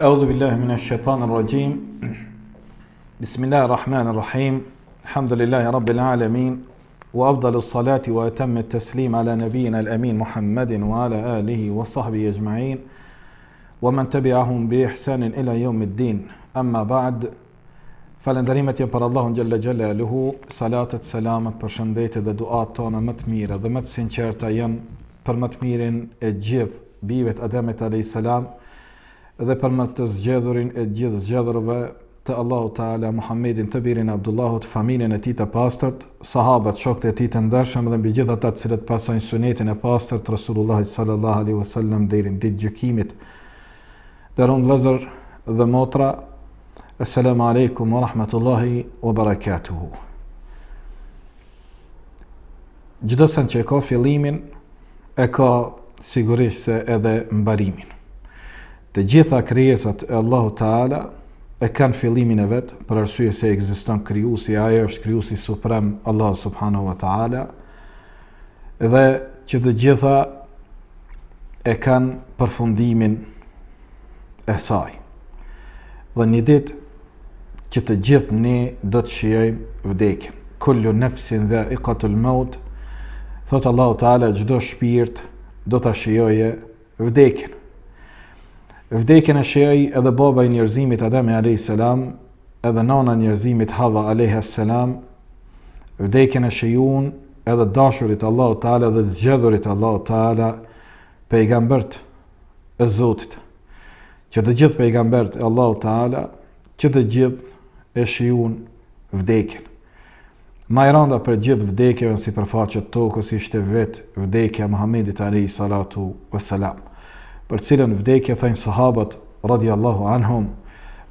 أعوذ بالله من الشيطان الرجيم بسم الله الرحمن الرحيم الحمد لله رب العالمين وأفضل الصلاة وأتم التسليم على نبينا الأمين محمد وعلى آله وصحبه أجمعين ومن تبعهم بإحسان إلى يوم الدين أما بعد Falënderimet janë për Allahun xhalla xhelaluhu, salatet, selamet, përshëndetjet dhe duat tona më të mira dhe më të sinqerta janë për më të mirin e gjithë bijve të Ademit alayhis salam dhe për më të zgjedhurin e gjithë zgjedhurve të Allahu Teala Muhammedin të birin e Abdullahut, familjen e tij të pastërt, sahabët, shokët e tij të ndershëm dhe mbi gjithë ata të cilët pasojnë sunetin e pastër të Resulullahit sallallahu alaihi wasallam deri në ditë gjykimit. Nderum vëllezër dhe motra, Esselamu alejkum wa rahmetullahi wa barakatuhu. Çdo sen që e ka fillimin, e ka sigurisht se edhe mbarimin. Të gjitha krijesat e Allahu Teala e kanë fillimin e vet, për arsye se ekziston krijuesi, ai është krijuesi suprem Allahu subhanahu wa taala. Dhe që të gjitha e kanë përfundimin e saj. Dhe një ditë që të gjithë ne do të shijojmë vdekjen. Kullu nefsin dhaikatul maut, thot Allahu Teala çdo shpirt do ta shijojë vdekjen. Vdekjen e shijoi edhe baba i njerëzimit Ademi alayhis salam, edhe nana e njerëzimit Hava alayhis salam, vdekjen e shijun edhe dashurit Allahu Teala dhe zgjedhurit Allahu Teala, pejgambert e Zotit, që të gjithë pejgambert e Allahu Teala, që të gjithë e shijun vdekjen. Ma e randa prej gjithë vdekjeve në sipërfaqe të tokës ishte vetë vdekja e Muhamedit alayhi salatu wassalam, për cilën vdekje thënë sahabët radiallahu anhum,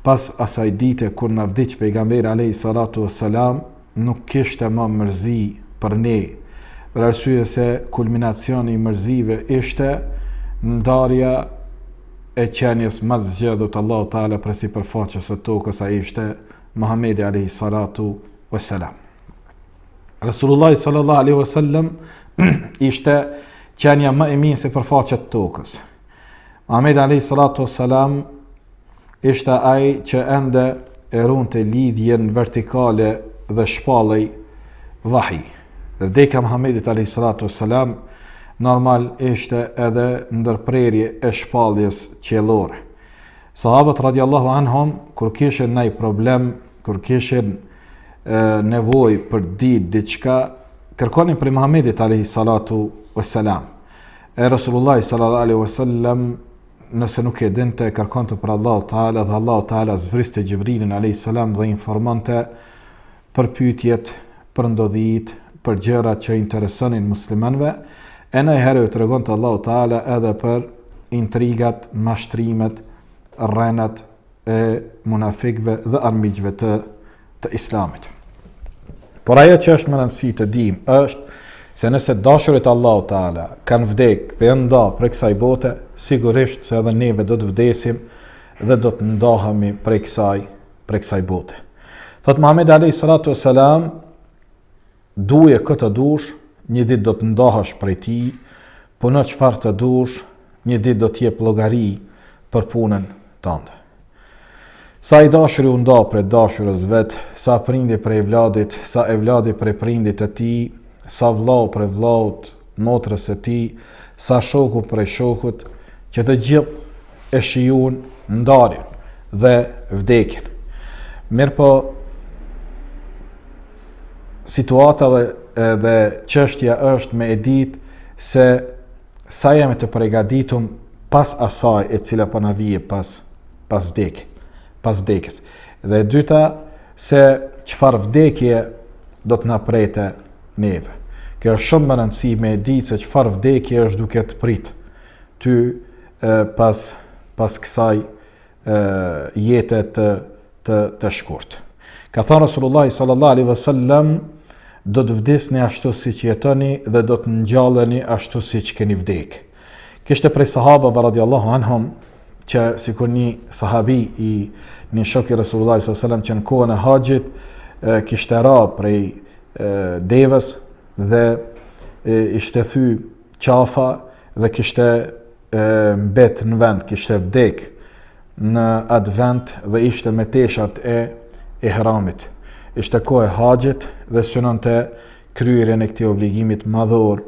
pas asaj dite kur na vdiq pejgamberi alayhi salatu wassalam, nuk kishte më mërzi për ne, për arsye se kulminacioni i mërzive ishte ndarja e qenies më të zgjedhur të Allahu Teala prej sipërfaqes së tokës, ai ishte Muhamedi alayhi salatu wassalam. Resulullah sallallahu alaihi wasallam ishte qenia më e mirë në sipërfaqe të tokës. Muhamedi alayhi salatu wassalam ishte ai që ende e runte lidhjen vertikale dhe shpallej vahi. Dhe vdekja e Muhamedit alayhi salatu wassalam normal ishte edhe ndërprerje e shpalljes qiellore. Sahabët radiallahu anhum kur kishin naj problem, kur kishin nevojë për ditë diçka, kërkonin prej Muhamedit alayhi salatu wassalam. E Resulullah sallallahu alaihi wasallam nëse nuk e dinte kërkonte prej Allahu Teala dhe Allahu Teala zbriste Xhibrilin alayhi salam dhe informonte për pyetjet, për ndodhitë, për gjërat që interesonin muslimanëve, e ndonjëherë ju tregonte Allahu Teala edhe për intrigat, mashtrimet, rrenat e munafikëve dhe armiqve të të Islamit. Por ajo që është me rëndësi të dimë është se nëse dashurit Allahu Teala kanë vdek dhe janë nda prej kësaj bote, sigurisht se edhe neve do të vdesim dhe do të ndahemi prej kësaj prej kësaj bote. Thot Muhamedi alayhi salatu wasalam, duje kë të dush, një ditë do të ndahesh prej tij, puno çfarë të dush, një ditë do të jep llogari për punën tënde. Sa i dashuri u nda prej dashurës vet, sa prindi prej evladit, sa evladi prej prindit të tij, sa vllau prej vllaut, motrës së tij, sa shoku prej shokut, që të gjithë e shijun ndarjen dhe vdekjen. Mirëpo, situata dhe, dhe çështja është me e ditë se sa jemi të pregaditun pas asaj e cila po na vije pas pas vdekje, pas vdekjes. Dhe e dyta se çfarë vdekje do të na prete neve. Kjo është shumë me rëndësi me e ditë se çfarë vdekje është duke të prit ty e, pas pas kësaj e, jete të të të shkurt. Ka thënë Resulullah sallallahu alaihi wasallam do të vdisni ashtu siç jetoni dhe do të ngjalleni ashtu siç keni vdek. Kishte prej sahabëve radiallahu anhum që sikur një sahabi i një shok i Resulullah sallallahu alaihi wasallam që në kohën e haxhit kishte ra prej devës dhe ishte thy qafa dhe kishte mbet në vend, kishte vdek. në atë vend dhe ishte me teshat e ihramit. Ishte kohë e haxhit dhe synonte kryerjen e këtij obligimit madhor,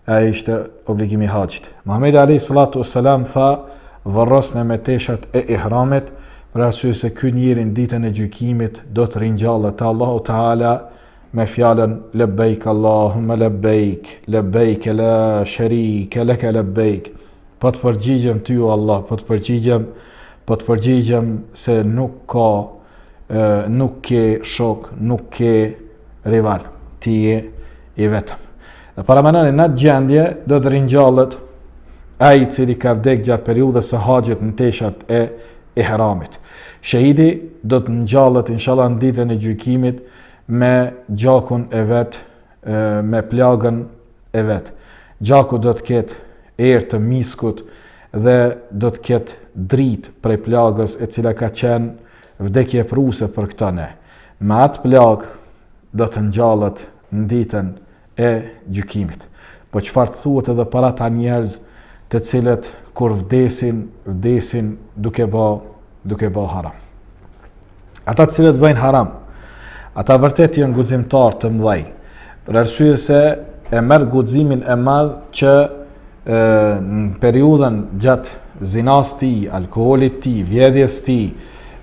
e ai ishte obligimi i haxhit. Muhamedi alayhi salatu wassalam tha, varrosne me teshat e ihramit, për arsye se ky njeri në ditën e gjykimit do të ringjallet te Allahu Teala me fjalën lebejk Allahumma lebejk, lebejk la sharika laka lebejk. Po të përgjigjem ty o Allah, po të përgjigjem, po të përgjigjem se nuk ka nuk ke shok, nuk ke rival, ti je i vetëm. Dhe paramendoni në atë gjendje do të ringjallet ai i cili ka vdek gjatë periudhës së haxhit në teshat e ihramit. Shehidi do të ngjallet inshallah në ditën e gjykimit me gjakun e vet, me plagën e vet. Gjaku do të ketë erë të miskut dhe do të ketë dritë prej plagës e cila ka qenë vdekjeprurëse për këta ne. Me atë plagë do të ngjallet në ditën e gjykimit. Po çfarë të thuhet edhe për ata njerëz të cilët kur vdesin, vdesin duke ba, duke ba haram. Ata të cilët bëjnë haram, ata vërtet janë guximtarë të mëdhej, për arsye se e merr guximin e madh që e, në periudhën gjatë zinas tij, alkoholit tij, vjedhjes tij,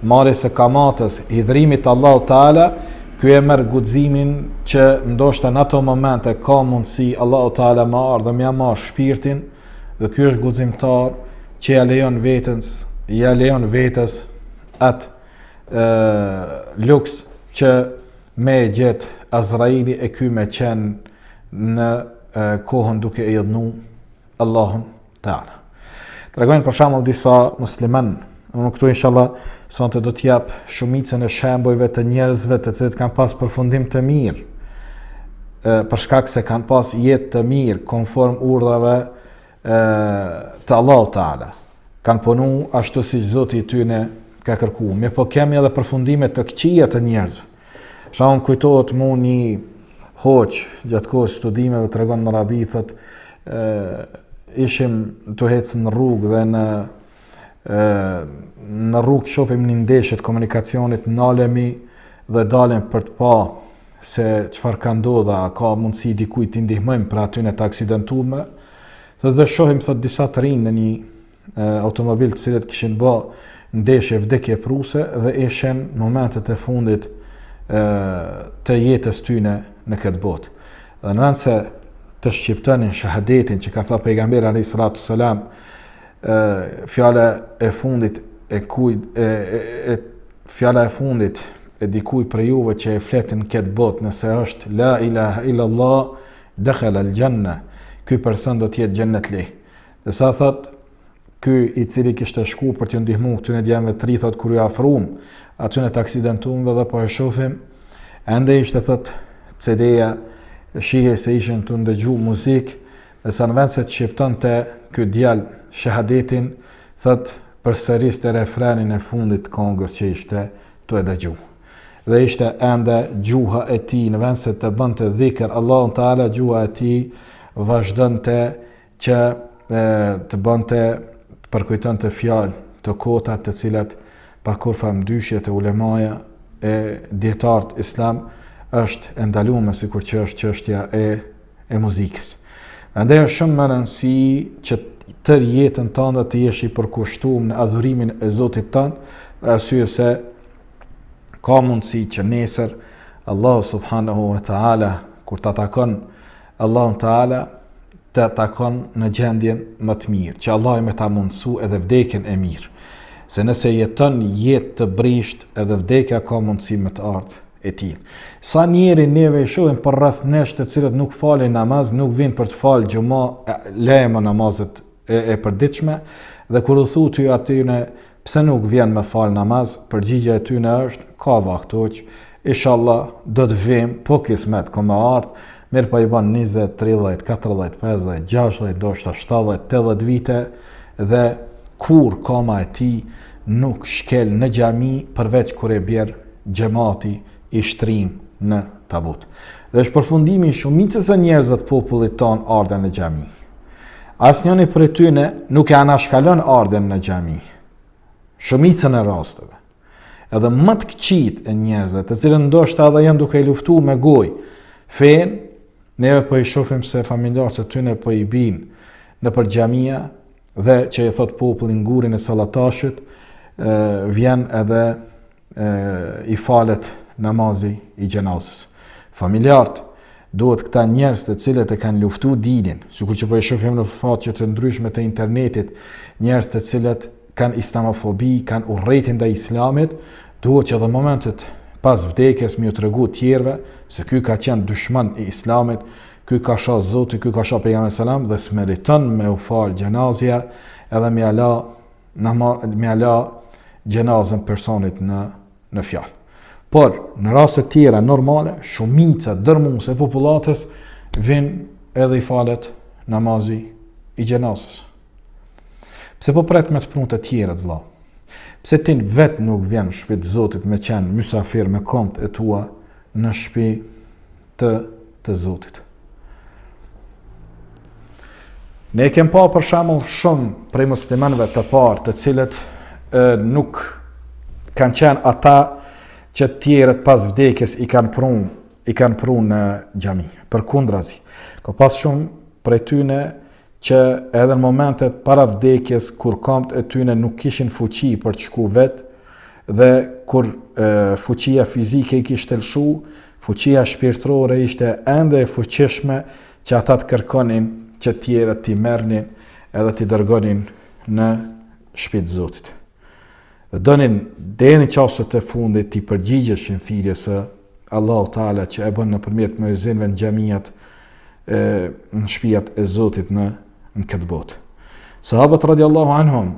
marrjes së kamatës, hidhrimit të Allahu Teala, ky e merr guximin që ndoshta në ato momente ka mundësi Allahu Teala me ardhë dhe me ia marrë shpirtin, dhe ky është guximtar që ja lejon vetës, ja lejon vetes atë luks që me e gjet Azraili e ky me qenë në kohën duke e idhnu Allahun Teala. Tregojnë për shembull disa musliman, unë këtu inshallah sonte do të jap shumicën e shembujve të njerëzve të cilët kanë pas përfundim të mirë, për shkak se kanë pas jetë të mirë konform urdhrave të Allahu Teala. Kanë punu ashtu si Zoti i tyne ka kërku. Mirëpo kemi edhe përfundime të këqija të njerëzve. Shembull më kujtohet mu një hoxhë gjatë kohës studimeve tregon në Rabi, thot, e, ishim tu hecë në rrugë dhe në e, në rrugë shofim një ndeshje të komunikacionit, nalemi dhe dalim për të pa se çfarë ka ndodhur, a ka mundësi dikujt t'i ndihmojmë për atyne të aksidentume. Thot dhe shohim thot disa të rinj në një automobil të cilët kishin bë ndeshje vdekjeprurëse dhe ishin momentet e fundit e, të jetës tyne në këtë botë. Dhe në vend se të shqiptonin shahadetin që ka thënë pejgamberi alayhi salatu selam, fjala e fundit e kujt e, e, e fjala e fundit e dikujt prej juve që e flet në këtë botë nëse është la ilaha illa allah dakhala al janna ky person do të jetë xhennetli dhe sa thot ky i cili kishte shku për t'ju ndihmu këtyne djemve të ri thot kur ju afrum atyne të aksidentumve dhe po e shofim ende ishte thot CD-ja shihej se ishin tu ndëgju muzikë Dhe sa në vend se të shqiptonte ky djalë shehadetin, thotë përsëriste refrenin e fundit të kongës që ishte tu e dëgju. Dhe ishte ende gjuha e tij në vend se të bënte dhikr Allahun Teala gjuha e tij vazhdonte që e, të bënte të përkujtonte fjalë të kota të cilat pa kurrfarë mëdyshje te ulemaja e dijetarët islam është e ndalume sikur që është çështja e e muzikës. Prandaj është shumë me rëndësi që tërë jetën tënde të jesh i përkushtuar në adhurimin e Zotit tënd, për arsye se ka mundësi që nesër Allahu subhanahu wa taala kur ta takon Allahun taala të takon në gjendjen më të mirë, që Allahu me ta mundësu edhe vdekjen e mirë. Se nëse jeton jetë të brishtë, edhe vdekja ka mundësi me të ardhë e tillë. Sa njeri neve i shohim përreth nesh të cilët nuk falin namaz, nuk vijnë për të falë xhuma, le më namazet e, e përditshme, dhe kur u thu ty atyne pse nuk vjen me falë namaz, përgjigja e tyne është, ka vakt hoxhë, inshallah do të vim, po kismet, ko me ardhë, mirëpo i ban 20, 30, 40, 50, 60, ndoshta 70, 80 vite, dhe kurrë kama e tij nuk shkel në xhami përveç kur e bjer xhemati i shtrim në tabut. Dhe është përfundimi i shumicës së njerëzve të popullit tonë ardhja në xhami. Asnjëri prej tyne nuk e anashkalon ardhjen në xhami. Shumicën e rasteve. Edhe më të këqijtë e njerëzve, të cilët ndoshta edhe janë duke e luftu me gojë fenë, neve po i shohim se familjarët e tyne po i bijnë nëpër xhamia dhe që i thot populli n'gurin e sallatashit, vjen edhe e, i falet namazi i xhenazës. Familjarët, duhet këta njerëz të cilët e kanë luftu dinin, sikur që po i shohim në faqe të ndryshme të internetit, njerëz të cilët kanë islamofobi, kanë urrejtje ndaj islamit, duhet që edhe momentet pas vdekjes me ju tregu tjerëve se ky ka qenë dushman i islamit, ky ka sha Zotin, ky ka sha pejgamberin selam dhe s'meriton me u fal xhenazja edhe me ia la me ia la xhenazën personit në në fjalë. Por, në raste tjera normale, shumica dërmuese e popullatës vin edhe i falet namazi i xhenazës. Pse po pret me të pru të tjerët, vlla? Pse ti vetë nuk vjen në shpi të Zotit me qenë mysafir me komt e tua në shpi të, të Zotit? Ne kem pa për shembull shumë prej muslimanëve të parë, të cilët e, nuk kanë qenë ata që të tjerët pas vdekjes i kanë pru, i kanë pru në xhami. Përkundrazi, ka pas shumë prej tyne që edhe në momentet para vdekjes kur kamët e tyne nuk kishin fuqi për të shku vet dhe kur e, fuqia fizike i kishte lëshu, fuqia shpirtërore ishte ende e fuqishme që ata të kërkonin që të tjerët t'i merrnin edhe t'i dërgonin në shpi të Zotit. Dhe donin deri në çastet e fundit t'i përgjigjeshin thirrjes së Allahu Teala që e bën nëpërmjet muezinëve në xhamiat e në shtëpiat e Zotit në në këtë botë. Sahabët radiallahu anhum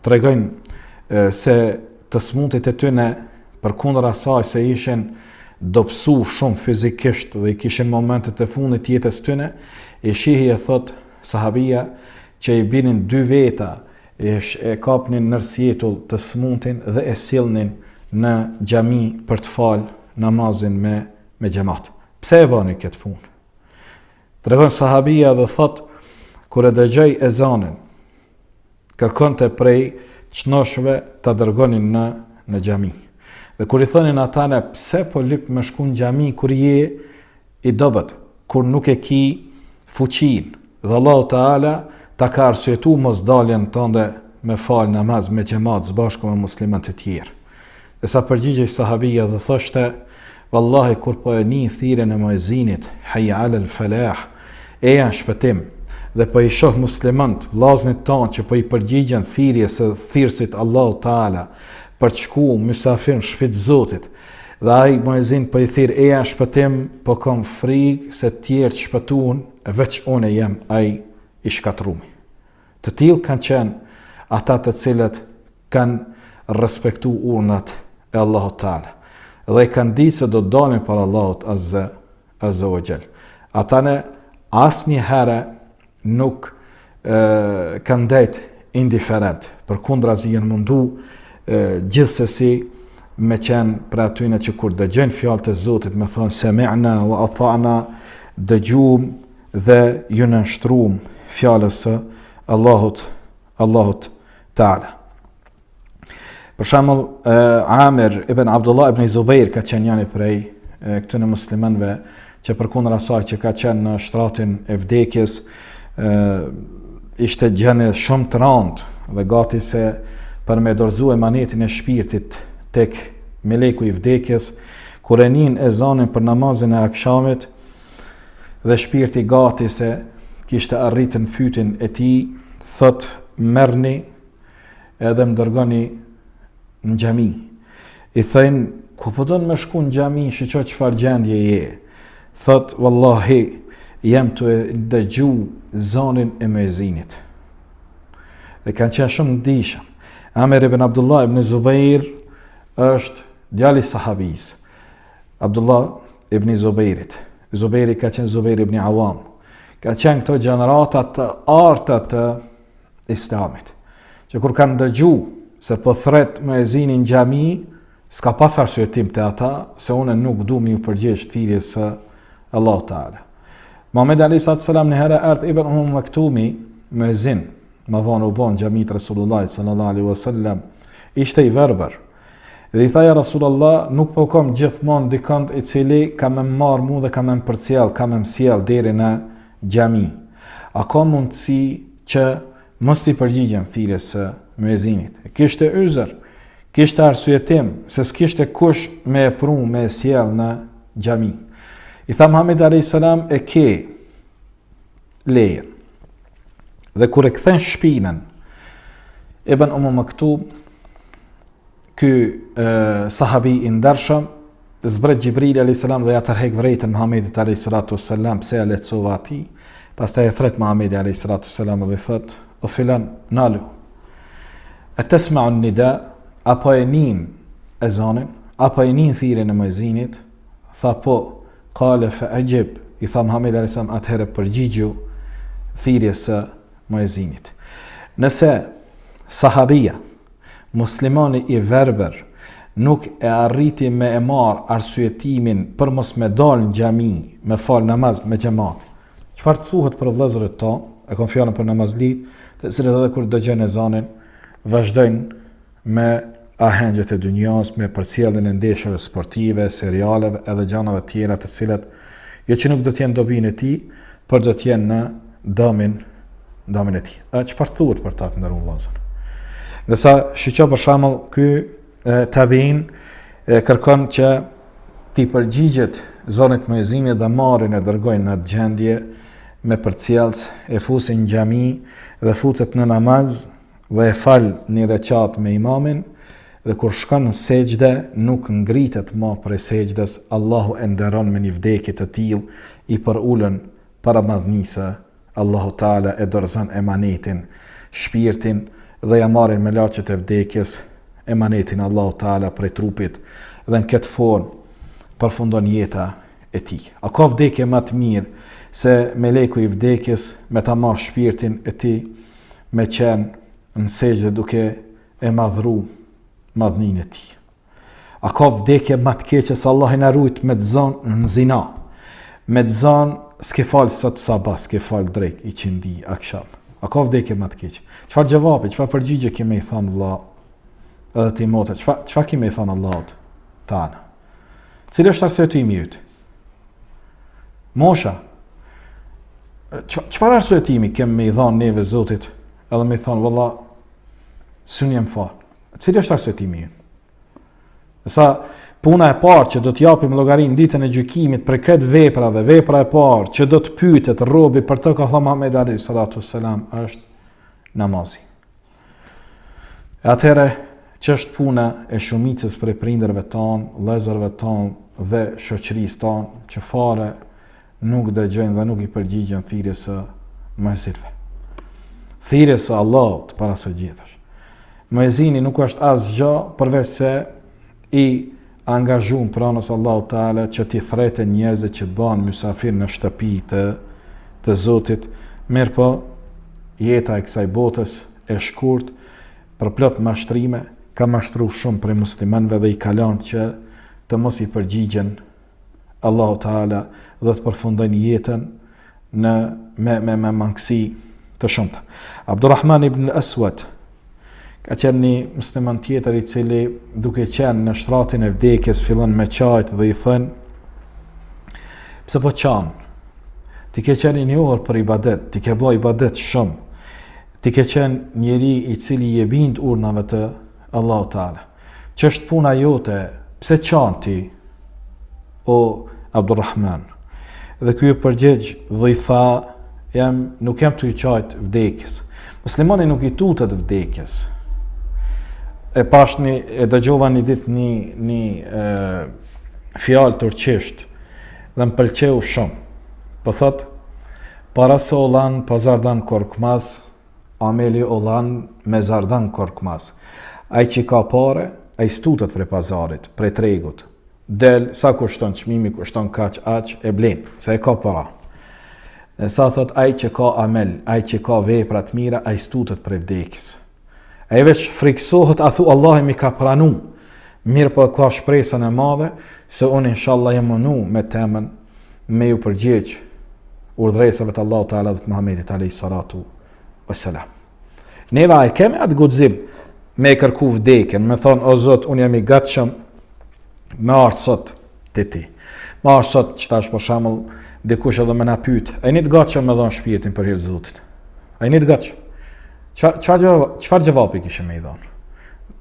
tregojnë se të smutit e tyne përkundër asaj se ishin dobësu shumë fizikisht dhe i kishin momentet e fundit të jetës tyne, i shihje thot sahabia që i binin dy veta e, e kapnin nër sjetull të smutin dhe e sillnin në xhami për të falë namazin me, me xhemat. Pse e bani këtë punë? Tregon sahabia dhe thot, kur e dëgjoi ezanin, kërkonte prej t'shnoshëve ta dërgonin në, në xhami. Dhe kur i thonin ata ne, pse po lyp me shku në xhami kur je i dobët, kur nuk e ki fuqinë, dhe Allahu Teala ta ka arsyetu mosdaljen tënde me fal namaz me xhemat së bashku me muslimanët e tjerë. Dhe sa përgjigjej sahabia dhe thoshte, Vallahi kur po e ni thirrjen e muezinit, hayya alal falah, eja në shpëtim, dhe po i shoh muslimanët, vllaznit tanë që po i përgjigjen thirrjes së thirrësit Allahu Teala për të shku mysafir në shtëpi të Zotit, dhe ai muezin po i thirr eja në shpëtim, po kam frikë se të tjerët shpëtun, veç unë jam ai i shkatrrumi. Të tillë kanë qenë ata të cilët kanë respektu urnat e Allahut Teala dhe e kanë ditë se do të dalin para Allahut Azze Azze wa Jall. Ata ne asnjëherë nuk e, kanë ndejt indiferent, përkundrazi janë mundu e, gjithsesi me qenë prej atyne që kur dëgjojnë fjalët e Zotit me thonë semi'na wa ata'na dëgjum dhe ju nënshtrum fjalës së Allahut Allahut Teala. Për shembull, Amir ibn Abdullah ibn Zubair ka qenë njëri prej këtyre muslimanëve që përkundër asaj që ka qenë në shtratin e vdekjes, ishte gjendje shumë të rëndë dhe gati se për me dorëzu emanetin e shpirtit tek meleku i vdekjes, kur e nin ezanin për namazin e akshamit, dhe shpirti gati se kishte arritë në fytin e tij, thot merrni edhe më dërgoni në xhami. I thojnë, ku po don me shku në xhami, shiqo çfarë gjendje je. Thot, vallahi, jam tu e dëgju zanin e muezinit. Dhe kanë qenë shumë ndishëm. Amir ibn Abdullah ibn Zubair është djali i sahabisë. Abdullah ibn Zubairit. Zubairi ka qenë Zubair ibn Awam. Ka qenë këto gjenerata të arta të islamit. Që kur kanë dëgju se po thret muezini në xhami, s'ka pas arsyetim te ata se unë nuk du me ju përgjigj thirrjes së Allahu Teala. Muhammed alayhi salatu selam një herë erdh Ibn Umm Maktumi muezin. Ma vonë u bon xhami të Resulullahit sallallahu alaihi wasallam, ishte i verbër. Dhe i tha ja Rasulullah, nuk po kam gjithmonë dikënd i cili ka me më marrë mu dhe ka me më përcjell, ka me më sjell deri në xhami. A ka mundësi që mos t'i përgjigjem thirrjes së muezinit? E kishte yzër, kishte arsyetim se s'kishte kush me e pru, me e sjell në xhami. I tha Muhamedi alayhis salam e ke lejen. Dhe kur e kthen shpinën, Ibn Umm Mektum, ky e, sahabi i ndershëm, zbret Xhibrili a.s. dhe ja tërhek vrejtjen Muhammedit a.s. pse ja lehtësova atij, pastaj e thret Muhammedi a.s. dhe i thot, o filan, nalu, e tesmeun nida, a po e nin ezanin, a po e nin thirrjen e muezinit, tha po, Kale fe exhib, i tha Muhamedi alejhi selam atëherë përgjigju thirrjes së muezinit. Nëse sahabia, muslimani i verbër, nuk e arriti me e marr arsyetimin për mos me dal në xhami, me fal namaz me xhamat. Çfarë thuhet për vëllezërit tonë, e kam fjalën për namazlit, të cilët edhe kur dëgjojnë ezanin, vazhdojnë me ahengjet e dynjas, me përcjelljen e ndeshjeve sportive, serialeve edhe gjanave tjera të cilat jo që nuk do të jenë dobinë e tij, por do të jenë në dëmin, dëmin e tij. E çfarë thuhet për ta të nderuar vëllazër? Ndërsa shiqo për shembull ky tabiin e kërkon që t'i përgjigjet zonit muezinit dhe marrin e dërgojnë në atë gjendje me përcjellës e fusin në xhami dhe futet në namaz dhe e fal një reqat me imamin dhe kur shkon në sexhde nuk ngritet ma prej sexhdes Allahu e nderon me një vdekje të tillë i përulën para madhnisë Allahu Teala e dorëzon emanetin shpirtin dhe ja marrin melaqet e vdekjes emanetin Allahu Teala prej trupit dhe në këtë formë përfundon jeta e tij. A ka vdekje ma të mirë se meleku i vdekjes me ta marrë shpirtin e ti me qenë në sexhde duke e madhru madhninë e tij. A ka vdekje ma të keqe se Allahu na rujt me të zonë në zina, me të zonë s'ke falë sot sabah, s'ke falë drekë, iqindi, aksham. A ka vdekje ma të keqe? Çfarë xhevapi, çfarë përgjigje ke me i thonë vlla edhe ti motër, çfarë, çfarë ke me i thonë Allahut teala? Cili është arsyetimi yt? Mosha. Çfarë arsyetimi kem me i dhanë neve Zotit edhe me i thonë, valla, s'un jem falë. Cili është arsyetimi yt? Sa puna e parë që do të japim llogari në ditën e gjykimit për krejt veprave, vepra e parë që do të pyetet robi për të ka thënë Muhamedi alayhi salatu wassalam është namazi. E atëherë, që është puna e shumicës prej prindërve tanë, vëllezërve tanë dhe shoqërisë tanë, që fare nuk dëgjojnë dhe nuk i përgjigjen thirrjes së muezinëve. Thirrjes së Allahut para së gjithash. Muezini nuk është asgjë përveç se i angazhum pranës Allahu Teala që t'i thrrete njerëzit që të bëhen mysafir në shtëpi të të Zotit, mirëpo jeta e kësaj botës e shkurt përplot mashtrime, ka mashtru shumë prej muslimanëve dhe i ka lënë që të mos i përgjigjen Allahu Teala dhe të përfundojnë jetën në me me me mangësi të shumta. Abdurrahman ibn al-Aswad ka qenë një musliman tjetër i cili duke qenë në shtratin e vdekjes fillon me qajt dhe i thënë pse po qan? Ti ke qenë i njohur për ibadet, ti ke bë ibadet shumë. Ti ke qenë njeri i cili je bind urnave të Allahu Teala. Ç'është puna jote, pse qan ti, o Abdurrahman? Dhe ky u përgjigj dhe i tha, jam, nuk jam tu i qajt vdekjes. Muslimani nuk i tutet vdekjes. E pash një, e dëgjova një ditë një, një e, fjalë turqisht dhe më pëlqeu shumë. Po thot, parası olan pazardan korkmaz, Ameli olan mezardan korkmaz. Ai që ka pare, ai s'tutet prej pazarit, prej tregut. Del, sa kushton çmimi, kushton kaq, aq, e blen, se e ka para. E sa thot, ai që ka amel, ai që ka vepra të mira, ai s'tutet prej vdekjes. Ai veç frikësohet, a thu Allahi m'i ka pranu. Mirëpo ka shpresën e madhe, se unë inshallah jam munu me temën, me ju përgjigj urdhëresave të Allahut Teala dhe të Muhamedit alayhi salatu wassalam. Neve a e kemi atë guxim me e kërku vdekjen, me thonë, o Zot, unë jam i gatshëm me ardhë sot te ti. Me ardhë sot, qetash për shembull, dikush edhe me na pyt, a jeni të gatshëm me dhonë shpirtin për hir të Zotit? A jeni të gatshëm? Çfarë xhevapi kishim me i dhonë?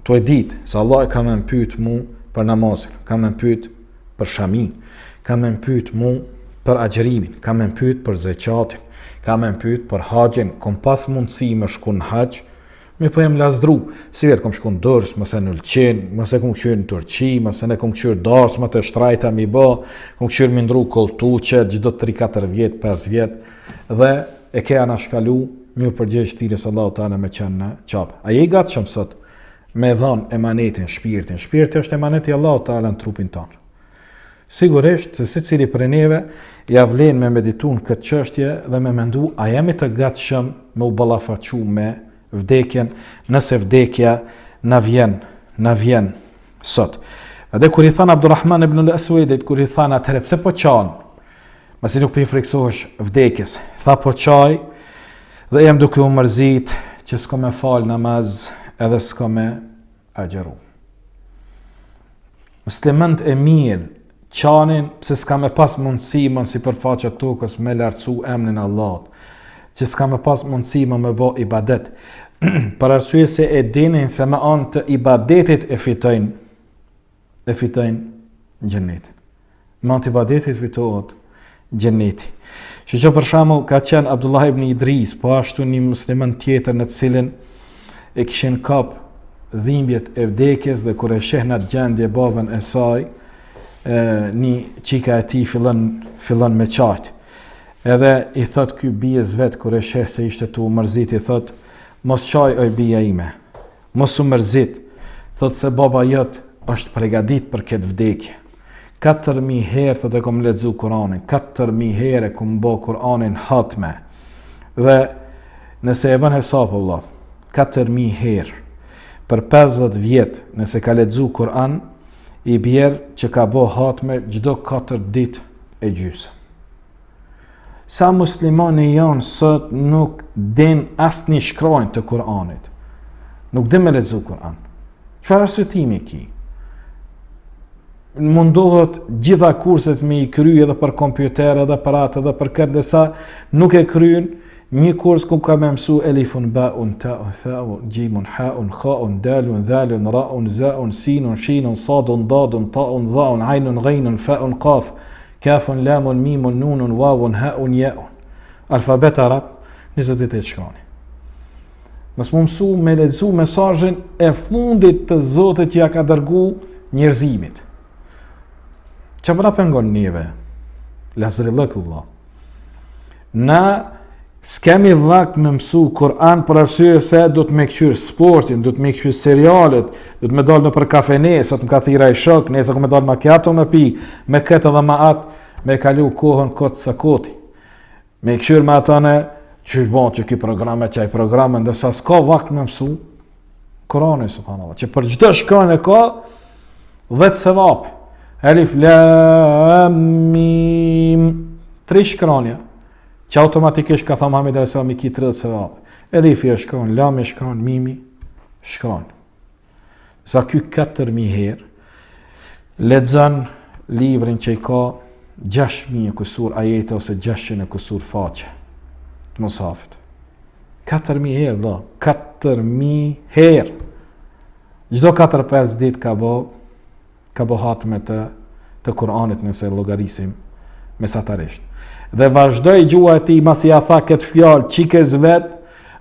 Tu e ditë, se Allah ka me m'pyt mu për namazin, ka me m'pyt për shamin, ka me m'pyt mu për agjërimin, ka me m'pyt për zeqatin, ka me m'pyt për haxhin, kom pas mundësi me shku në haxh, mirëpo jam lazdru, sivjet kom shku në Durrës, mase në Ulqin, mase kom kqyr në Turqi, mase ne kom kqyr darsmat e shtrajta mi bo, kom kqyr mi ndru kolltuqe, çdo 3-4 vjet, 5 vjet, dhe e ke anashkalu, me iu përgjegj thirrjes Allahu Teala me qenë në Qabe. A je i gatshëm sot me dhon emanetin, shpirtin? Shpirti është emanet i Allahu Teala në trupin tonë. Sigurisht se secili prej neve ja vlen me meditu në këtë çështje dhe me mendu a jemi të gatshëm me u ballafaqu me vdekjen, nëse vdekja na vjen, na vjen sot. Dhe kur i thanë Abdurrahman ibn al-Aswedit, kur i thanë atëherë pse po qan? Masi nuk po i frikësohesh vdekjes. Tha po qaj dhe jam duke u mërzit që s'kom me fal namaz edhe s'kom me agjëru. Muslimant e mirë qanin pse s'ka me pas mundësi më në sipërfaqe të tokës me lartësu emnin e Allahut, që s'ka me pas mundësi më me bo ibadet, për arsye se e dinin se me anë të ibadetit e fitojnë e fitojnë xhenetin. Me anë të ibadetit fitohet xheneti. Që për shembull ka qenë Abdullah ibn Idris, po ashtu një musliman tjetër në të cilin e kishin kap dhimbjet e vdekjes dhe kur e sheh në atë gjendje babën e saj, e, një çika e tij fillon fillon me qajt. Edhe i thot ky bijës vet kur e sheh se ishte tu u mërzit i thot mos qaj oj bija ime. Mos u mërzit, thotë se baba jot është pregadit për këtë vdekje. 4000 herë thotë e kom lexu Kur'anin, 4000 herë e kom bo Kur'anin hatme. Dhe nëse e bën hesap vëlla, 4000 herë për 50 vjet nëse ka lexu Kur'an, i bjer që ka bo hatme çdo 4 ditë e gjysë. Sa muslimani jonë sot nuk din asnjë shkronjë të Kur'anit. Nuk din me lexu Kur'an. Çfarë arsyetimi ki? Mundohet gjitha kurset me i kry edhe për kompjuter edhe për atë edhe për këtë ndërsa nuk e kryn një kurs ku ka me mësu elifun, baun, taun, thaun, gjimun, haun, khaun, dalun, dhalun, raun, zaun, sinun, shinun, sadun, dadun, taun, dhaun, ajnun, gajnun, faun, kaf, Kafun, lamun, mimun, nunun, wawun, haun, jaun. Alfabet arab, 28 shkronja. Mos me mësu me lexu mesazhin e fundit të Zotit që ja ka dërgu njerëzimit. Çka po na pengon neve? Lazrillëk, vëlla. Na s'kemi vakt me mësu Kur'an për arsye se do të me këqyr sportin, do të me këqyr serialet, do të me dalë nëpër kafene, sot më ka thirr ai shok, nesër ku me dalë makiato me pi, me këtë dhe me atë, me kalu kohën kot së koti. Me këqyr me ata në, që i bon që ki programe, që ai programe, ndërsa s'ka vakt me mësu Kur'anin, subhanallah, që për çdo shkronjë e ka, 10 sevape. Elif, lam, mim, tri shkronja, që automatikisht ka thanë Muhammed a.s. i ki 30 sevape. Elifi e shkron, lami shkron, mimi shkron. Sa ky 4.000 herë, lexon librin që i ka 6.000 e kusur ajete ose 600 e kusur faqe të mushafit. 4.000 herë, do, 4.000 herë. Çdo 4-5 ditë ka bo, ka bo hatme të, të Kur'anit nëse llogarisim mesatarisht. Dhe vazhdoi gjuha e tij, masi ja tha këtë fjalë çikës vet,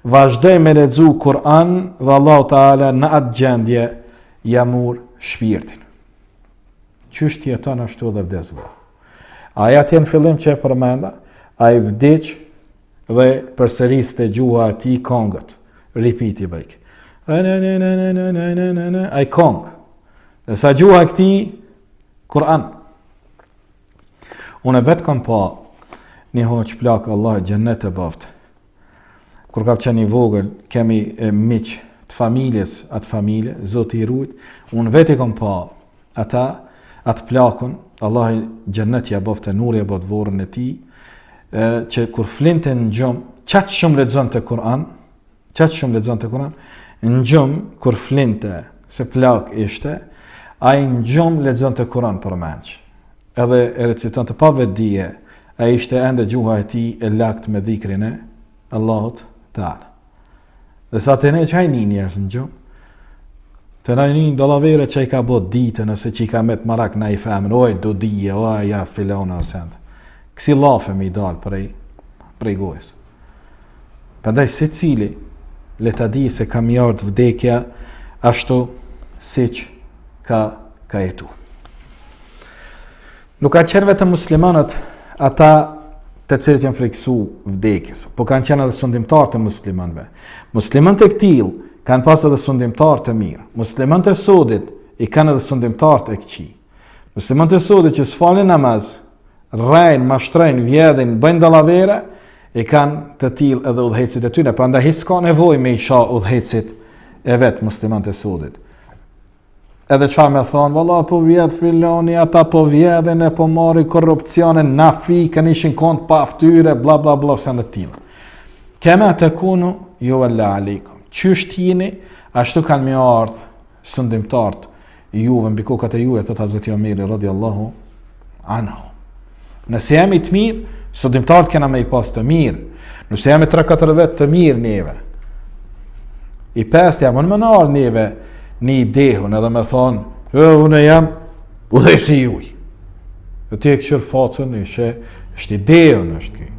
vazhdoi me lexu Kur'an dhe Allahu Teala në atë gjendje ja mur shpirtin. Qysh jeton ashtu dhe vdes vëlla. Ai atje në fillim që e përmenda, ai vdiq Dhe përsëriste gjuha e tij kongët. Repeat i bëjke. Ai kongë. Dhe sa gjuha e këtij, Kur'an. Unë vetë kam pa një hoxhë plak Allahu xhennet e baftë. Kur kam qenë i vogël, kemi miq të familjes, atë familje, Zoti i rujt, unë vetë i kam pa Ata, atë plakun, Allahu xhennet ja bëftë nur ja bëftë vorrin e tij, që kur flinte në gjumë, qaq shumë lexonte Kur'an. Qaq shumë lexonte Kur'an, në gjumë kur flinte, se plak ishte, ai në gjumë lexonte Kur'an përmendsh. Edhe e recitonte pa vetëdije, a ishte ende gjuha e tij e lagt me dhikrin e Allahut Teala. Dhe sa te ne që i nin njerëz në gjumë, te na nin dallavere që i ka bo ditën, ose që i ka met marak naj femër, oj, do dije, oj, ja, filona, ose ende. Kësi llafe me i dalë prej, prej gojës. Prandaj secili le ta di se ka me i ardhë vdekja ashtu siç ka ka jetu. Nuk ka qenë vetëm muslimanët ata të cilët janë frikësu vdekjes, po kanë qenë edhe sundimtarët e muslimanëve. Muslimanët e këtillë kanë pas edhe sundimtarë të mirë. Muslimanët e sodit i kanë edhe sundimtarët e këqij. Muslimanët e sodit që s'falin namaz, rrejnë, mashtrojnë, vjedhin, bëjnë dallavere, i kanë të tillë edhe udhëheqësit e tyre. Prandaj hiç s'ka nevojë me i sha udhëheqësit e vet muslimanët e sodit. Edhe çfarë me thonë, valla po vjedh filoni, ata po vjedhin e po marrin korrupsionin, na fikën ishin kon pa fytyrë, bla bla bla sende të tilla. Kema tekunu juvella alejkum. Qysh t'jini, ashtu kanë me ardhë sundimtarët juve mbi kokat e juve, thotë Hazreti Omeri radiallahu anhu. Nëse jemi të mirë, sundimtarët kena me i pas të mirë. Nëse jemi 3-4 vetë të mirë neve, i pesti a mun me na ardhë neve një i dehun edhe me thonë, e, unë jam udhëheqësi juj. Dhe ti e këqyr facën, ishe, është i dehun, është ky.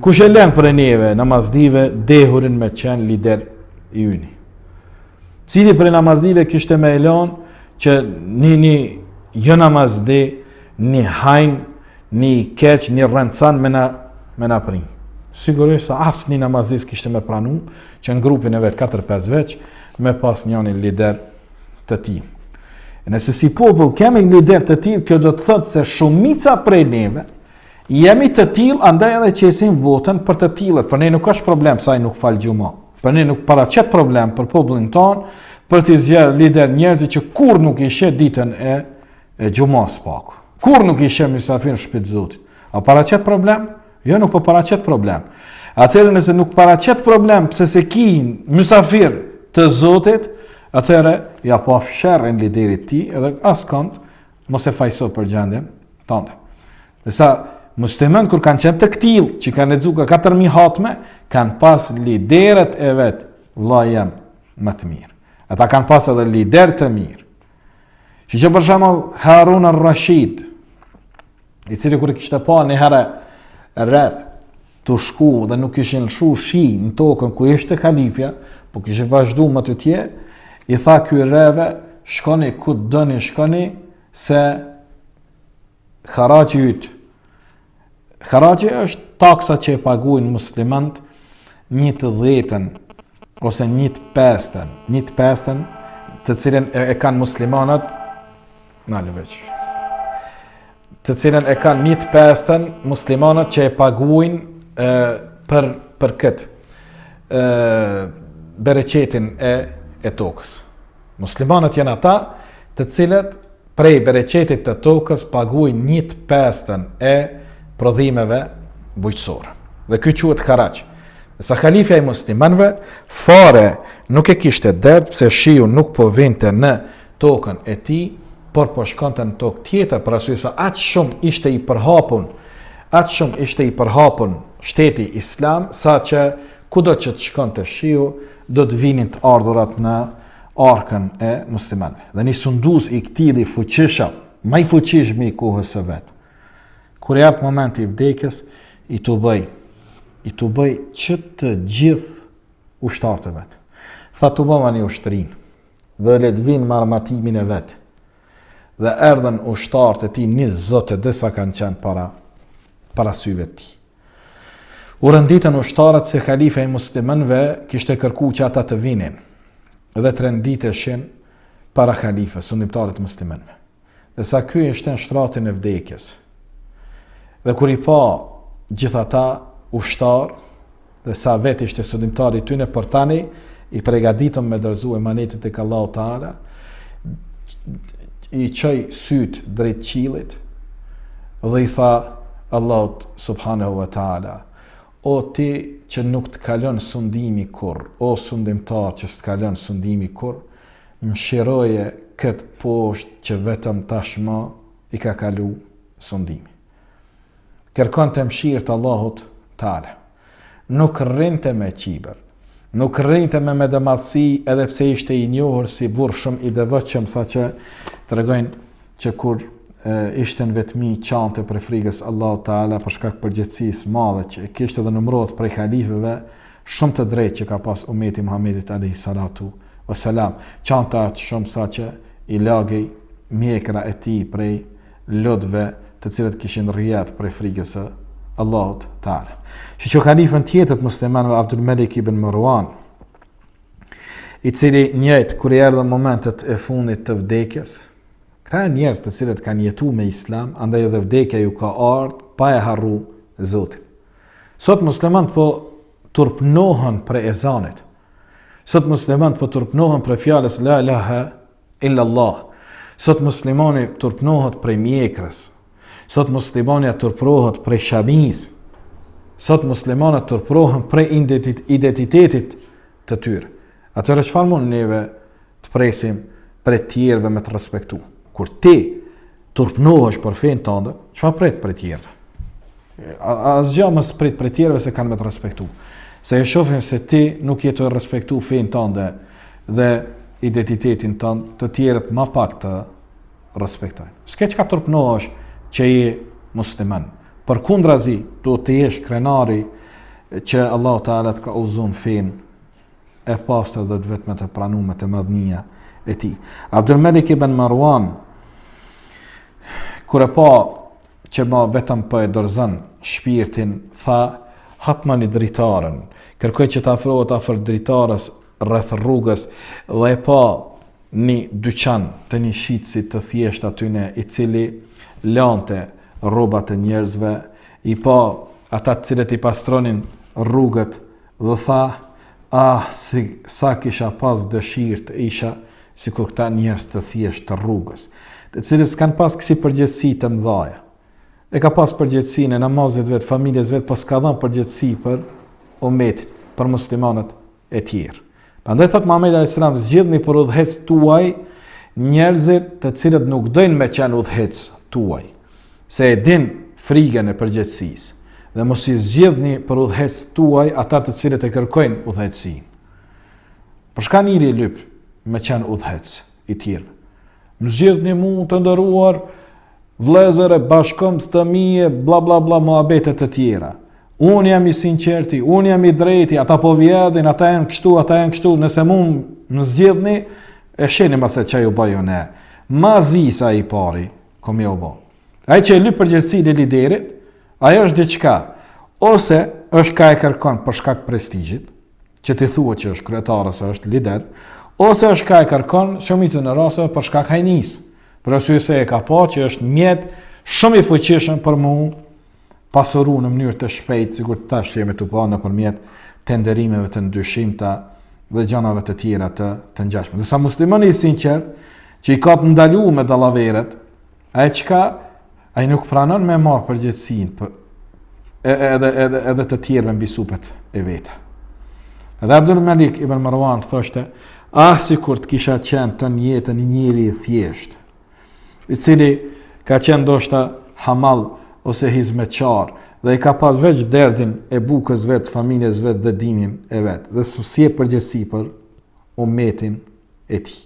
Kush e len prej neve, namazlive, dehurin me qenë lider i yni. Cili prej namazlive kishte me e lon që një një jo namazli, një hajn, një i keq, një rrencan me na, me na pri. Sigurisht se asnjë namazli s'kishte me pranu që në grupin e vet 4-5 veç me pas njënin lider të tij. E nëse si popull kemi një lider të tillë, kjo do të thotë se shumica prej neve Jemi të tillë, andaj edhe qesim votën për të tillët. Për ne nuk është problem se ai nuk fal xhuma. Për ne nuk paraqet problem për popullin tonë për t'i zgjedh lider njerëzit që kurrë nuk i sheh ditën e e xhumas pak. Kurrë nuk i sheh mysafir në shtëpi të Zotit. A paraqet problem? Jo, nuk po paraqet problem. Atëherë nëse nuk paraqet problem pse s'e ki mysafir të Zotit, atëherë ja pafsh sherrin liderit ti edhe askënd mos e fajso për gjendjen tënde. Ndërsa muslimanët kur kanë qenë të këtillë, që kanë lexu ka 4000 hatme, kanë pas liderët e vet, vëlla jem, më të mirë. Ata kanë pas edhe lider të mirë. Që që për shembull Harun al-Rashid, i cili kur i kishte pa një herë retë tu shku dhe nuk kishin lëshu shi në tokën ku ishte halifja, po kishin vazhdu më tutje, i tha ky reve, shkoni ku të doni, shkoni, se haraxhi yt. Haraxhi është taksa që e paguajnë muslimanët një të dhjetën ose një të pestën, një të pestën të cilën e, e kanë muslimanët nalë veç. Të cilën e kanë një të pestën muslimanët që e paguajnë e, për për këtë e, bereqetin e e tokës. Muslimanët janë ata të cilët prej bereqetit të tokës paguajnë një të pestën e prodhimeve bujqësore. Dhe ky quhet haraç. Ndërsa halifja i muslimanëve fare nuk e kishte dert pse shiu nuk po vinte në tokën e tij, por po shkonte në tokë tjetër, për arsye se aq shumë ishte i përhapun, aq shumë ishte i përhapun shteti islam, sa që kudo që të shkonte shiu, do të vinin të ardhurat në arkën e muslimanëve. Dhe një sundues i këtillë i fuqishëm, më i fuqishmi i kohës së vet. Kur i erdh momenti i vdekjes, i tuboi, i tuboi që të gjithë ushtarët e vet. Tha tubomani ushtrinë dhe le të vinë me armatimin e vet. Dhe erdhën ushtarët e tij një zot e di sa kanë qenë para para syve të tij. U renditën ushtarët se halife i muslimanëve kishte kërku që ata të vinin dhe të renditeshin para halifës, sundimtarit të muslimanëve. Dhe sa ky ishte në shtratin e vdekjes. Dhe kur i pa gjithë ata ushtarë, dhe sa vetë ishte sundimtari i tyne, por tani i pregaditëm me dorëzu emanetin tek Allahu Teala, i çoi sytë drejt qiellit dhe i tha Allahut subhanahu wa taala. O ti që nuk të kalon sundimi kurrë, o sundimtar që s'të kalon sundimi kurrë, mëshiroje këtë poshtë që vetëm tashmë i ka kalu sundimi. Kërkonte mëshirë të Allahut Teala. Nuk rrinte me qibër, nuk rrinte me mendjemadhësi edhe pse ishte i njohur si burrë shumë i devotshëm saqë tregojnë që kur ishte në vetmi qante prej frigës Allahu Teala për shkak përgjegjësisë madhe që e kishte dhe numërohet prej halifëve shumë të drejtë që ka pas umeti Muhammedit alejhi salatu ve selam qante aq shumë saqë i lagej mjekra e tij prej lotëve të cilët kishin rrjedh prej frigës së Allahut Teala. Shiko halifën tjetër të muslimanëve Abdul Malik ibn Marwan, i cili njëjtë kur i erdhën momentet e fundit të vdekjes, këta janë njerëz të cilët kanë jetu me islam, andaj edhe vdekja ju ka ardhë pa e harru Zotin. Sot muslimanët po turpnohen prej ezanit. Sot muslimanët po turpnohen prej fjalës la ilaha illa Allah. Sot muslimani turpnohet prej mjekrës. Sot muslimania turprohet prej shamisë. Sot muslimanët turprohen prej identitetit të tyre. Atëherë çfarë mund neve të presim prej tjerëve me të respektu? Kur ti turpnohesh për fenë tënde, çfarë pret prej tjerëve? Asgjë mos prit prej tjerëve se kanë me të respektu. Se e shohin se ti nuk je tu e respektu fenë tënde dhe identitetin tënd, të tjerët ma pak të respektojnë. S'ke çka turpnohesh që je musliman. Përkundrazi, duhet të jesh krenari që Allahu Teala të ka udhëzu n'fenë e pastër dhe të vetme të pranume te madhnia e tij. Abdul Malik ibn Marwan kur e pa që ma vetëm po e dorëzon shpirtin, tha hapmani dritaren. Kërkoi që të afrohet afër dritares rreth rrugës dhe e pa një dyqan të një shitësi të thjeshtë atyne i cili lante rrobat e njerëzve, i pa ata të cilët i pastronin rrugët dhe tha, ah, si, sa kisha pas dëshirë të isha sikur këta njerëz të thjeshtë të rrugës, të cilët s'kanë pas kësi përgjegjësi të mëdhaja. E ka pas përgjegjësinë e namazit vet, familjes vet, po s'ka dhënë përgjegjësi për umetin, për muslimanët e tjerë. Prandaj thot Muhamedi alayhis salam, zgjidhni për udhëheqës tuaj njerëzit të cilët nuk dojnë me qenë udhëheqës tuaj, se e din frigën e përgjegjësisë. Dhe mos i zgjidhni për udhëheqës tuaj ata të cilët e kërkojnë udhëheqësinë. Për çka njeri lyp me qenë udhëheqës i tjerëve? Më zgjidhni mu të nderuar vëllezër e bashkëkombës të mi e bla bla bla muhabete të tjera. Unë jam i sinqerti, unë jam i drejti, ata po vjedhin, ata janë kështu, ata janë kështu, nëse mu më zgjidhni, e shihni mase ça ju baj unë. Ma zi se ai i pari, kom me ju bo. Ai që e lyp përgjegjësinë e liderit, ajo është diçka, ose është ka e kërkon për shkak prestigjit, që t'i thuhet që është kryetar ose është lider, ose është ka e kërkon shumicën e rasteve për shkak hajnisë, për arsye se e ka pa që është mjet shumë i fuqishëm për m'u pasuru në mënyrë të shpejtë, sikur tash jemi tu pa nëpërmjet tenderimeve të dyshimta dhe gjanave të tjera të, të ngjashme. Ndërsa muslimani i sinqert, që i ka të ndalume dallaveret, ai çka, ai nuk pranon me marrë përgjegjësinë për, edhe, edhe, edhe të tjerëve mbi supet e veta. Edhe Abdul Malik ibn Marwan thoshte, ah sikur të kisha qenë tënë jetën një njeri i thjeshtë, i cili ka qenë ndoshta hamall ose hizmetqar dhe i ka pas veç derdin e bukës vet, familjes vet dhe dinin e vet dhe s'jep përgjegjësi për umetin e tij.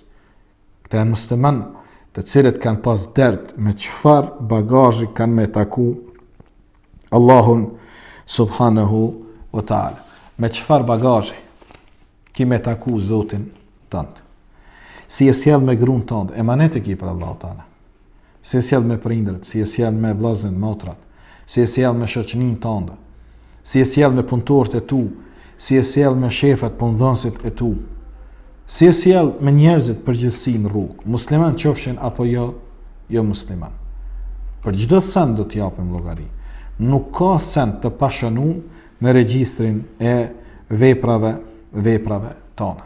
Këta janë musliman të cilët kanë pas dert me çfarë bagazhi kanë me taku Allahun subhanahu wa ta'ala. Me çfarë bagazhi ki me taku Zotin tënd. Si je sjell me grun tënd, emanet e ki prej Allahut teala. Si je sjell me prindërit, si je sjell me vëllezërit, motrat, si je sjell me shoqëninë tënde, si je sjell me punëtorët e tu, si je sjell me shefat, punëdhënësit e tu. Si je sjell me njerëzit përgjithësi në rrugë, musliman qofshin apo jo, jo musliman. Për çdo send do të japim llogari. Nuk ka send të pashënum në regjistrin e veprave, veprave tona.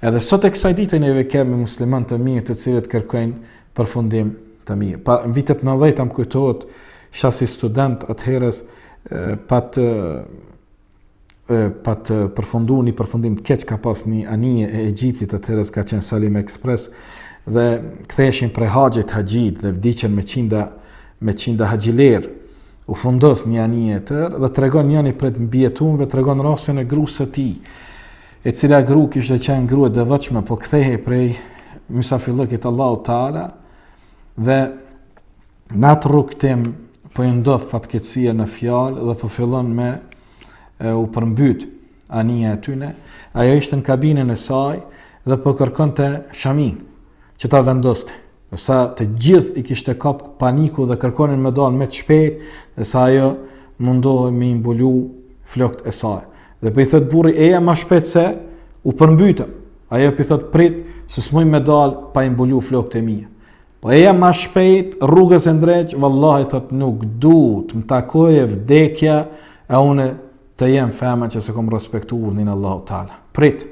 Edhe sot e kësaj dite neve kemi musliman të mirë të cilët kërkojnë përfundim të mirë. Pa, në vitet 90 më kujtohet, isha si student atëherës, pat. pat përfundu një përfundim të keq ka pas një anije e Egjiptit atëherës ka qenë Salim Express dhe ktheheshin prej haxhit haxhit dhe vdiqën me qinda me qinda haxhilerë u fundos një anije e tërë dhe tregon njëni prej të mbijetumve tregon rastin e grus së tij e cila gru kishte qenë gru e devotshme po kthehej prej mysafirllëkit Allahu Teala dhe Në atë rrugëtim po i ndodh fatkeqësia në fjalë dhe po fillon me e, u përmbyt anija e tyne. Ajo ishte në kabinën e saj dhe po kërkonte shaminë që ta vendoste. Dhe sa të gjithë i kishte kap paniku dhe kërkonin me dalë me të shpejt, dhe sa ajo mundohej me i mbulu flokët e saj. Dhe po i thot burri, eja ma shpejt se u përmbytëm. Ajo po i thot prit se s'muj me dalë pa i mbulu flokët e mia. Po eja ma shpejt, rrugës e ndreq, vallahi thot nuk du të më takoje vdekja e une të jem femën që s'e kom respektu urdhnin Allahu Teala. Prit,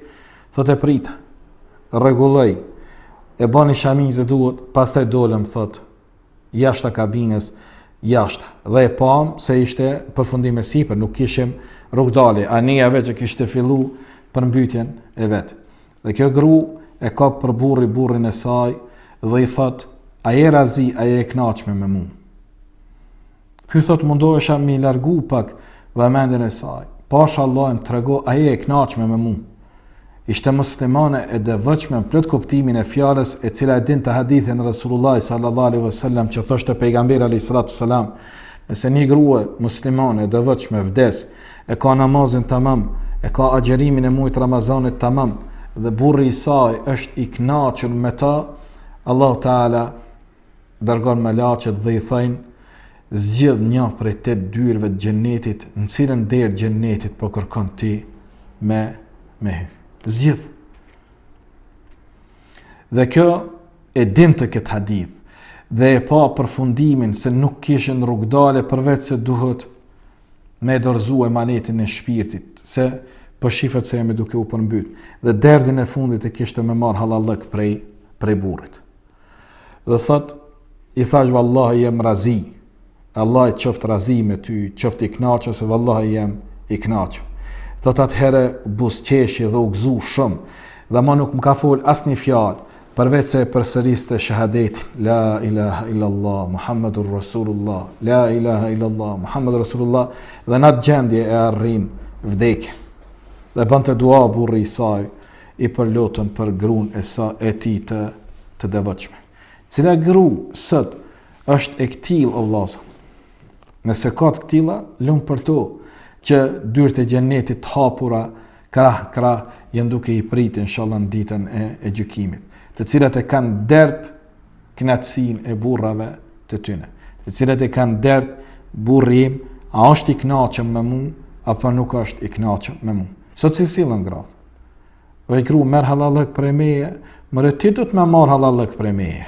thot e prita, rregulloj, e bani shaminë si duhet, pastaj dolëm, thot, jashta kabinës, jashta. Dhe e pam se ishte përfundim e sipër, nuk kishim rrugdalje, anija veç e kishte fillu përmbytjen e vet. Dhe kjo gru e kap për burri burrin e saj dhe i thot, a je razi, a je e knaqme me mu? Ky thot mundohesha me i largu pak vëmendjen e saj. Pasha Allahun trego, a je e knaqme me mu? Ishte muslimane e devotshme në plot kuptimin e fjalës e cila e dinte hadithin e Resulullah sallallahu alaihi wasallam që thoshte pejgamberi alaihi salatu wasalam, nëse një grua muslimane e devotshme vdes, e ka namazin tamam, e ka agjerimin e muajit Ramazanit tamam dhe burri i saj është i kënaqur me ta, Allahu Teala dërgon melaqet dhe i thojnë zgjidh një prej tetë dyerve të xhennetit, në cilën derë xhennetit po kërkon ti me me hy. Zgjidh. Dhe kjo e dinte këtë hadith dhe e pa përfundimin se nuk kishin rrugdalje përveç se duhet me e dorëzu emanetin e shpirtit, se po shifet se jemi duke u përmbyt, dhe derdin e fundit e kishte me marrë hallallëk prej, prej burrit. Dhe thot, i thash vallahi jem razi, Allahi qoftë razi me ty, qoftë i knaqur, se vallahi jem i knaqur. Thot atëherë buzëqeshi dhe u gëzu shumë, dhe ma nuk më ka fol asnjë fjalë, Përveç se e përsëriste shahadetin, La ilaha illallah, Muhammedur Rasulullah, La ilaha illallah, Muhammedur Rasulullah, dhe në atë gjendje e arrin vdekjen. Dhe bënte dua burri i saj i përlotun për gruan e sa e tij të të devotshme. Cila gru sot është e këtillë o vëllazër? Nëse ka të këtilla, lum për to që dyert e xhenetit të hapura krah krah janë duke i pritë inshallah në ditën e, e gjykimit, të cilat e kanë dert kënaqësinë e burrave të tyne, të cilat e kanë dert burri im, a është i kënaqur me mu apo nuk është i kënaqur me mu. Sot si sillen gratë? Oj gru, merr hallallëk prej meje, more ti do të me marr hallallëk prej meje.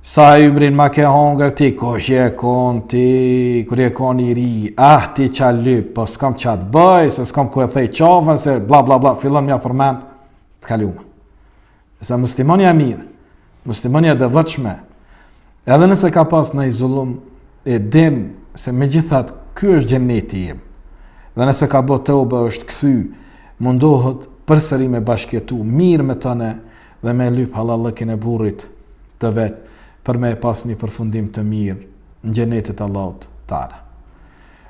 Sa ymrin ma ke hongër ti, kush je kon ti, kur je kon i ri, ah ti ça lyp, po s'kam ça të bëj, se s'kam ku e thej qafën, se bla bla bla, fillon me ia përmend të kalume. Se muslimania e mirë, muslimania e devotshme, edhe nëse ka pas naj zullum, e din se megjithatë ky është xheneti im. Dhe nëse ka bo teube është kthy, mundohet përsëri me bashkëjetu mirë me tëne dhe me lyp hallallëkin e burrit të vet për me e pas një përfundim të mirë në xhenetet e Allahut Teala.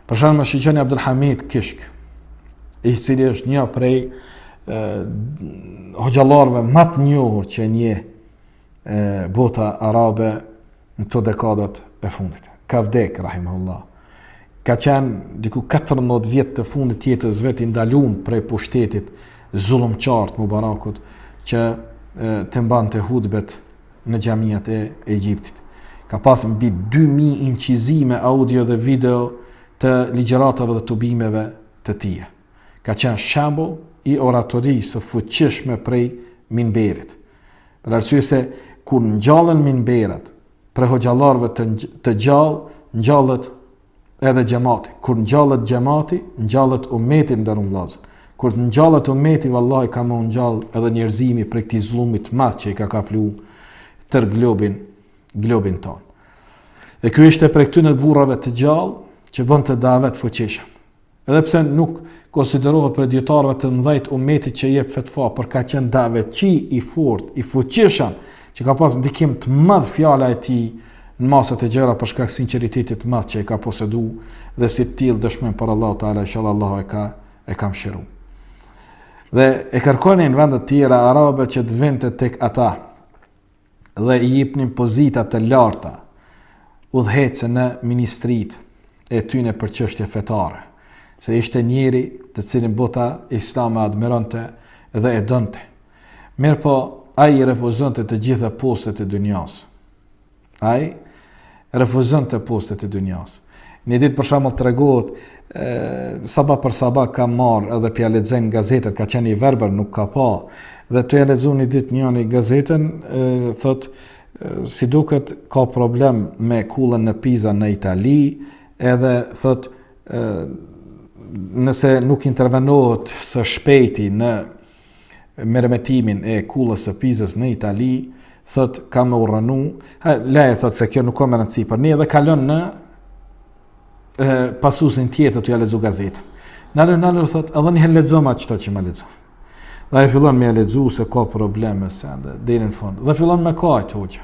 Për shembull, shiqoni Abdulhamid Kishk, i cili është një prej hoxhallarëve më të njohur që e njeh bota arabe në këto dekadat e fundit. Ka vdek, rahimahullah. Ka qenë diku 14 vjet të fundit të jetës vet i ndalum prej pushtetit zullumqar të Mubarakut që të mbante hutbet në xhamiat e Egjiptit. Ka pas mbi 2000 incizime audio dhe video të ligjëratave dhe tubimeve të tija. Ka qenë shembull i oratorisë së fuqishme prej minberit. Për arsye se kur ngjallen minberat prej hoxhallarëve të të gjallë, ngjallet edhe xhemati. Kur ngjallet xhemati, ngjallet umeti nderum vëllazër. Kur të ngjallet umeti, vallahi ka me u ngjall edhe njerëzimi prej këtij zullumit të madh që i ka kaplu tërë globin, globin tonë. Dhe ky ishte prej këtyre burrave të gjallë që bënte davet fuqishëm. Edhe pse nuk konsiderohet prej dijetarëve të mëdhenj të umetit që jep fetva, por ka qenë davetçi i fortë, i fuqishëm, që ka pas ndikim të madh fjala e tij në masat e gjera për shkak sinqeritetit të madh që e ka posedu dhe si të tillë dëshmojmë para Allahut Teala inshallah Allahu e ka e ka mëshiru. Dhe e kërkonin vendet tjera arabe që të vinte tek ata dhe i jipnin pozita të larta udhëheqëse në ministritë e tyne për çështje fetare, se ishte njeri të cilin bota islame admironte dhe e donte. Mirëpo, ai i refuzonte të gjitha postet e dynjasë. Ai refuzonte postet e dynjasë. Një ditë për shembull tregohet sabah për sabah ka marr edhe p'ja lexojnë gazetat, ka qenë i verbër, nuk ka pa. Dhe tu ja lexu një ditë njëri gazetën, thot si duket ka problem me kullën në Pisa në Itali, edhe thot nëse nuk intervenohet së shpejti në meremetimin e kullës së Pizës në Itali, thot ka me u rrënu, ha, leje thot se kjo nuk ka me rëndësi për ne dhe kalon në e, pasusin tjetër tu ja lexu gazetën. Nalu, nalu, thot, edhe një herë lexoma qëto që ma lexon. Dhe ai fillon me ja lexu se ka probleme sende, deri në fund. Dhe fillon me kajt hoxha.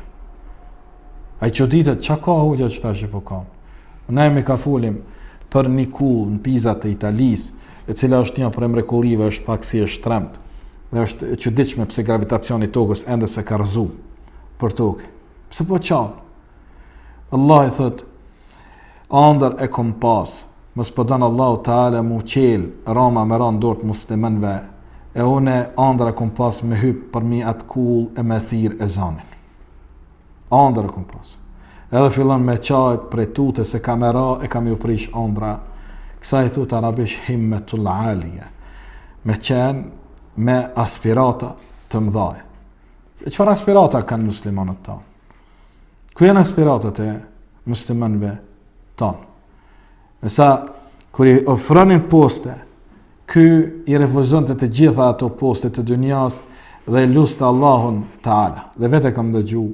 Ai çuditet, çka ka hoxha që tash po kan? Ne jemi ka folim për një kullë në Piza të Italisë, e cila është një prej mrekullive, është pak si e shtremt. Dhe është e çuditshme pse gravitacioni i tokës ende s'e ka rrëzu për tokë. Pse po qan? Allahi thot, andër e kom pas, mos po don Allahu Teala m'u çel, Roma me ra n'dorë të muslimanëve, e une andër e kom pas me hyp përmi atë kullë e me thirr ezanin. Andër e kom pas. Edhe fillon me qajt prej tute se ka me ra e ka me ju prish andra. Kësaj i thot arabisht himmetul alije. Me qenë me aspirata të mdhaja. E çfarë aspirata kanë muslimanët tanë? Ku janë aspiratat e muslimanëve tanë? Nësa, kur i ofronin poste, ky i refuzonte të gjitha ato poste të dynjas dhe luste Allahun Teala. Dhe vetë e kam dëgju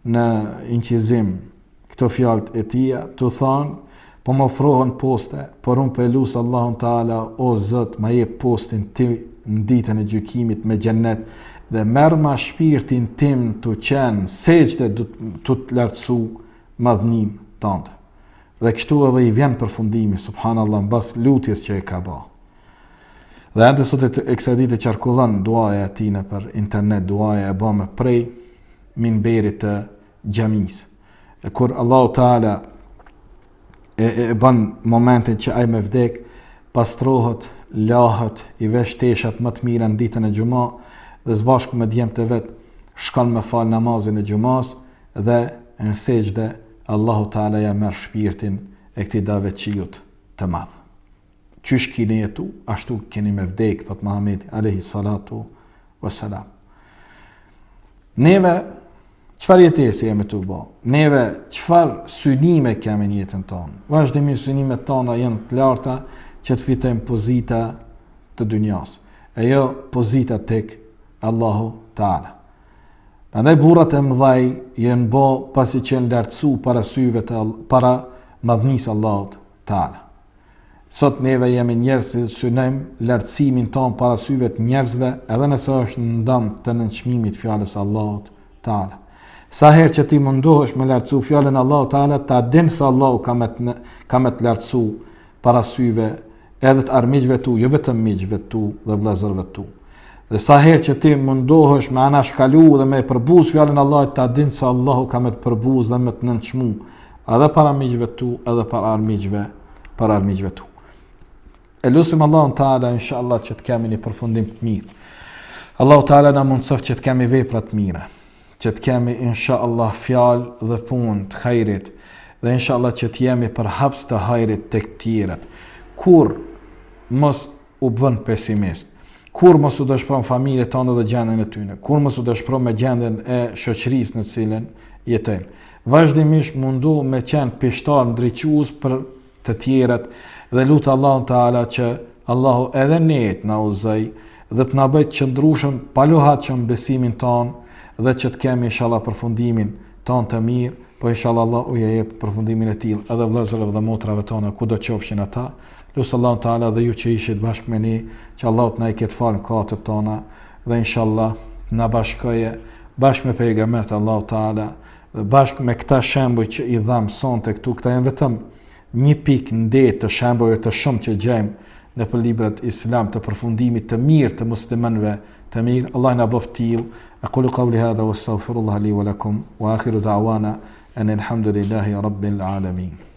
në incizim këto fjalët e tija, tu thanë, po më ofrohen poste, por unë po e lus Allahun Teala, o Zot, ma jep postin ti në ditën e gjykimit me xhennet dhe merrma shpirtin tim tu qenë sexhde tu të lartësu madhninë tande. Dhe kështu edhe i vjen përfundimi, subhanallah, mbas lutjes që e ka ba. Dhe ende sot e kësaj dite qarkullon duaja e tij nëpër internet, duaja e bame prej minberit të xhamisë. E kur Allahu Teala e, e, e bën momentin që ai me vdek, pastrohet, lahet, i vesh teshat më të mira në ditën e xhuma dhe së bashku me djemtë e vet shkon me fal namazin e xhumas dhe në sexhde Allahu Teala ja merr shpirtin e këtij davetçiut të madh. Qysh keni jetu, ashtu keni me vdek, thot Muhamedi alayhi salatu wassalam. Neve çfarë jetese jemi tu bo? Neve çfarë synime kemi në jetën tonë? Vazhdimisht synimet tona janë të larta që të fitojmë pozita të dynjas, e jo pozita tek Allahu Teala. Prandaj burrat e mëdhaj janë bo pasi që janë lartësu para syve të para madhnisë Allahut Teala. Sot neve jemi njerëz që synojmë lartësimin tonë para syve të njerëzve, edhe nëse është në dëm të nënçmimit fjalës Allahut Teala. Sa herë që ti mundohesh me lartësu fjalën Allahut Teala, ta din se Allahu ka me të, ka me të lartësu para syve edhe të armiqve tu, jo vetëm miqve tu dhe vëllezërve tu. Dhe sa herë që ti mundohesh me anashkalu dhe me përbuz fjalën e Allahut, ta din se Allahu ka me të përbuz dhe me të nënçmu, edhe para miqve tu, edhe para armiqve, para armiqve tu. E lusim Allahun Teala inshallah që të kemi një përfundim të mirë. Allahu Teala na mundësoftë që të kemi vepra të mira. që të kemi inshallah fjalë dhe punë të hajrit dhe inshallah që të jemi përhapës të hajrit tek të tjerët. Kurrë mos u bën pesimist. Kurrë mos u dëshpro në familjen tënde dhe gjendjen e tyre. Kurrë mos u dëshpro me gjendjen e shoqërisë në të cilën jetojmë. Vazhdimisht mundu me qenë pishtar ndriçues për të tjerët dhe lute Allahun Teala që Allahu edhe ne të na udhëzoj dhe të na bëjë të qëndrueshëm paluhatshëm besimin tonë dhe që të kemi inshallah përfundimin tonë të mirë, po inshallah Allahu ja jep përfundimin e tillë edhe vëllezërve dhe motrave tona kudo qofshin ata. Lus Allahun Teala dhe ju që ishit bashkë me ne, që Allahu të na i ketë falë mëkatet tona dhe inshallah të na bashkojë bashkë me pejgamberët e Allahut Teala dhe bashkë me këta shembuj që i dhamë sonte këtu, këta janë vetëm një pikë në det të shembujve të shumtë që gjejmë nëpër librat islam të përfundimit të mirë të muslimanëve të mirë. Allahu na bëftë të tillë. Aqulu qawli hadha wa astaghfirullah li wa lakum wa akhiru da'wana an alhamdulillahi rabbil alamin.